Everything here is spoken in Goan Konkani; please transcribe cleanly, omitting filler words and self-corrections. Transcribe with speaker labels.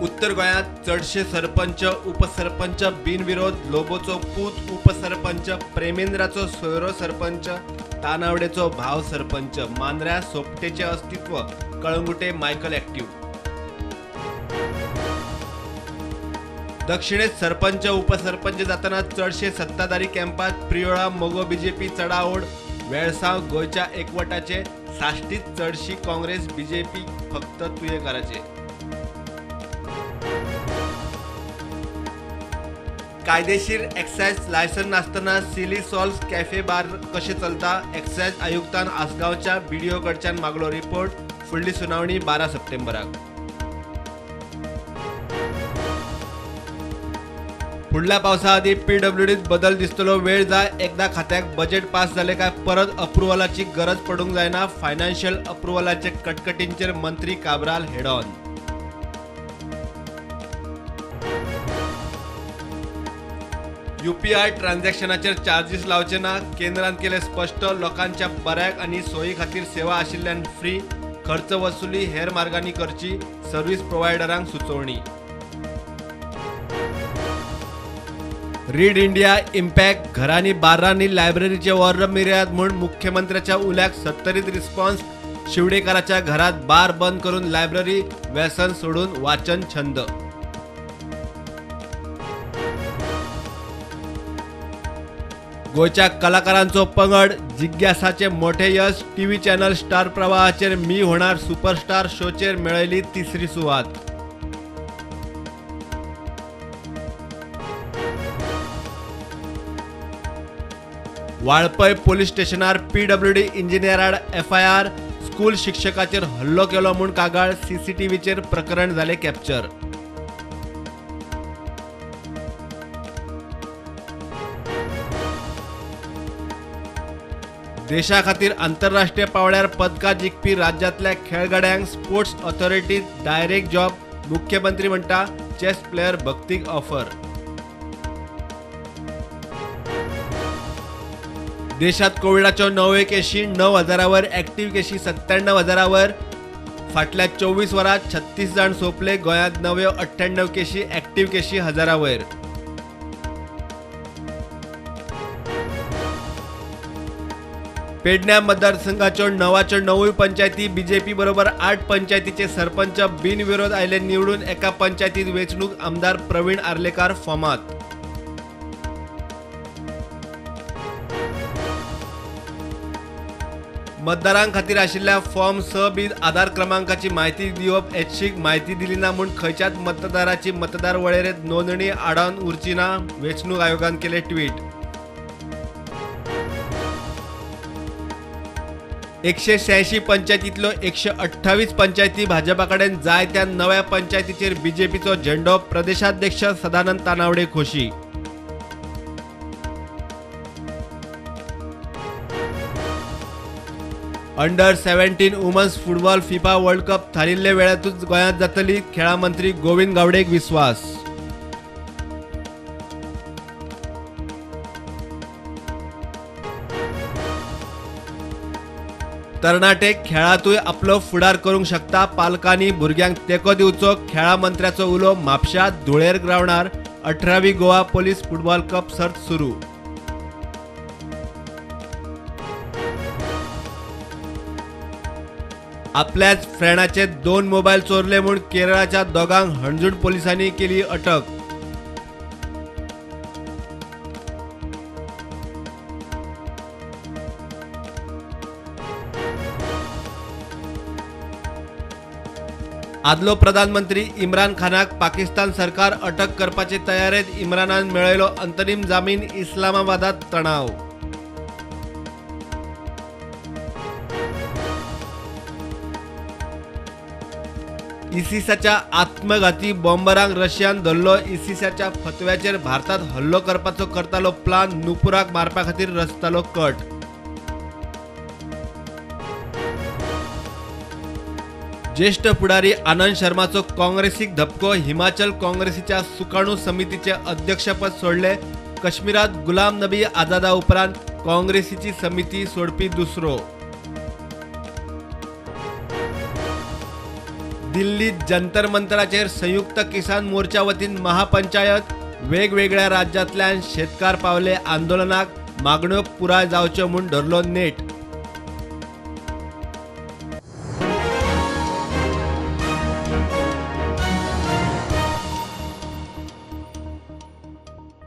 Speaker 1: उत्तर गोंयांत चडशे सरपंच उपसरपंच बिनविरोध. लोबोचो पूत उपसरपंच, प्रेमेंद्राचो सोयरो सरपंच, तानावडेचो भाव सरपंच. मांद्र्या सोपटेचे अस्तित्व, कळंगुटे मायकल ऍक्टिव्ह. दक्षिणेत सरपंच उपसरपंच जातना चडशे सत्ताधारी कॅम्पात. प्रियोळा मगो बीजेपी चडाओढ. वेळसांव गोंयच्या एकवटाचे, साश्टीत चडशी काँग्रेस बीजेपी फक्त तुयेकाराचे. कायदेशीर एक्सायज लायसन नासतना सिली सॉल्स कॅफे बार कशें चलता? एक्सायज आयुक्तान आसगांवच्या बीडीओ कडच्यान मागलो रिपोर्ट. फुडली सुनावणी 12 सप्टेंबराक. फुडल्या पावसा आदीं पीडब्ल्यूडीत बदल दिसतलो. वेळ जाय. एकदा खात्याक बजेट पास जालें काय परत अप्रुव्हलाची गरज पडूंक जायना. फायनान्शियल अप्रुव्हलाचे कटकटींचेर मंत्री काब्राल हेड ऑन. यूपीआय ट्रान्झॅक्शनाचेर चार्जीस लावचे ना. केंद्रान केले स्पश्ट. लोकांच्या बऱ्याक आनी सोयी खातीर सेवा आशिल्ल्यान फ्री. खर्च वसुली हेर मार्गांनी करची, सर्व्हिस प्रोव्हायडरांक सुचोवणी. Read India impact. घरांनी बार्रांनी लायब्ररीचे वर्र मिरयात म्हूण मुख्यमंत्र्याच्या उल्याक सत्तरीत रिस्पॉन्स. शिवडेकाराच्या घरात बार बंद करून लायब्ररी, व्यसन सोडून वाचन छंद. गोंयच्या कलाकारांचो पंगड जिज्ञासाचे मोठे यश. टीव्ही चॅनल स्टार प्रवाहाचेर मी होणार सुपरस्टार शोचेर मेळयली तिसरी सुवात. वाळपय पोलीस स्टेशनार पीडब्ल्यूडी इंजिनियराड एफआयआर. स्कूल शिक्षकाचेर हल्लो केलो म्हूण कागाळ. सीसीटीव्हीचेर प्रकरण जालें कॅप्चर. देशा खातीर आंतरराष्ट्रीय पांवड्यार पदकां जिखपी राज्यांतल्या खेळगड्यांक स्पोर्ट्स ऑथॉरिटीत डायरेक्ट जॉब. मुख्यमंत्री म्हणटा चेस प्लेयर भक्तीक ऑफर. देशात कोविडाच्यो नव्यो केशी 9,000 वयर, ऍक्टिव्ह केशी 97,000 वयर. फाटल्या 24 वरांत 36 जाण सोंपले. गोंयांत नव्यो 98 केशी, ऍक्टिव्ह केशी 1,000 वयर. पेडण्या मतदारसंघाच्यो 9च्यो 9 पंचायती बीजेपी बरोबर 8 पंचायतीचे सरपंच बिनविरोध आयले निवडून. एका पंचायतीत वेंचणूक आमदार प्रवीण आर्लेकार फॉर्मात. मतदारां खातीर आशिल्ल्या फॉर्म 6 बी आधार क्रमांकाची म्हायती दिवप ऐच्छिक. म्हायती दिली ना म्हूण खंयच्याच मतदाराची मतदार वळेरेंत नोंदणी आडावन उरची ना. वेंचणूक आयोगान केले ट्वीट. 186 पंचायतींतल्यो 128 पंचायती भाजपा कडेन. जाय त्या नव्या पंचायतीचेर बीजेपीचो झेंडो. प्रदेशाध्यक्ष सदानंद तानावडे खोशी. Under 17 women's football FIFA world cup थारिल्ले वेळांतूच गोंयांत जातली. खेळां मंत्री गोविंद गावडेक विस्वास. तरणाटे खेळांतूय आपलो फुडार करूंक शकता. पालकांनी भुरग्यांक तेंको दिवचो. खेळां मंत्र्याचो उलो. म्हापशा धुळेर ग्रावंडार 18वी गोवा पोलीस फुटबॉल कप सर्त सुरू. आपल्याच फ्रेंडाचे 2 मोबायल चोरले म्हूण केरळाच्या दोगांक हणजूण पोलिसांनी केली अटक. आदलो प्रधानमंत्री इम्रान खानाक पाकिस्तान सरकार अटक करपाचे तयारेत. इम्रानान मेळयलो अंतरीम जामीन. इस्लामाबादात तणाव. इसिसाच्या आत्मघाती बॉम्बरांक रशियान धरलो. इसिसाच्या फतव्याचेर भारतात हल्लो करपाचो करतालो प्लान. नुपुराक मारपा खातीर रचतालो कट. ज्येष्ठ फुडारी आनंद शर्माचो काँग्रेसीक धपको. हिमाचल काँग्रेसीच्या सुकाणू समितीचे अध्यक्षपद सोडले. काश्मीरात गुलाम नबी आझादा उपरांत काँग्रेसीची समिती सोडपी दुसरो. दिल्लीत जंतर मंतराचेर संयुक्त किसान मोर्चा वतीन महापंचायत. वेगवेगळ्या राज्यांतल्यान शेतकार पावले आंदोलनाक, मागण्यो पुराय जावच्यो म्हूण धरलो नेट.